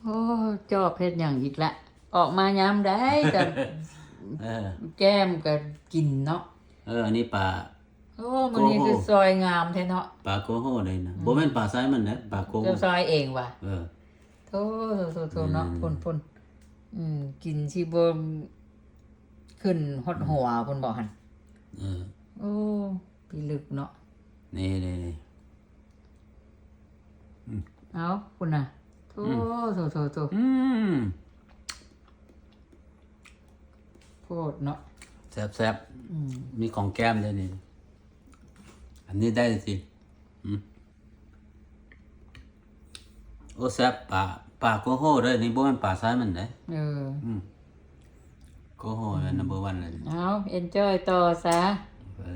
ໂອ້ ຈອບເຮັດຫຍັງອີກລະ? ອອກມາຍາມໃດກໍ ເອີ ແກ້ມກໍກິນເນາະ. ເອີ ອັນນີ້ປາ ໂອ້ ມື້ນີ້ຄືຊອຍງາມແທ້ເນາະ. ປາໂກໂຮເດ້ນະ. ອືມ ບໍ່ແມ່ນປາໄຊມັນເດ້ ປາໂກໂຮ. ເຈົ້າຊອຍເອງຫວາ? ເອີ ໂທ້ໆໆເນາະ. ອືມ ພຸ້ນໆ ອືມ ກິນຊິບໍ່ຂຶ້ນຮອດຫົວ ອືມ ພຸ້ນບໍ່ຫັ້ນ? ເອີ ໂອ້ ພິລຶກເນາະ. ນີ້ໆໆ ອືມ ເອົາ ພຸ້ນນະ. ໂທ້ ອືມ ໂທ້ໆໆ ອືມ ໂພດເນາະ. ແຊບໆ ອືມ ມີຂອງແກ້ມເດ້ນີ້. ອັນນີ້ໄດ້ຊິ ອືມ ໂອ້ ແຊບ. ປາ ປາໂກໂຮເດ້ ນີ້ບໍ່ແມ່ນປາໄຊມັນເດ້. ເອີ ອືມ ໂກໂຮແມ່ນ number one ເລີຍ. ເອົາ enjoy ຕໍ່ຊະ. ເອີ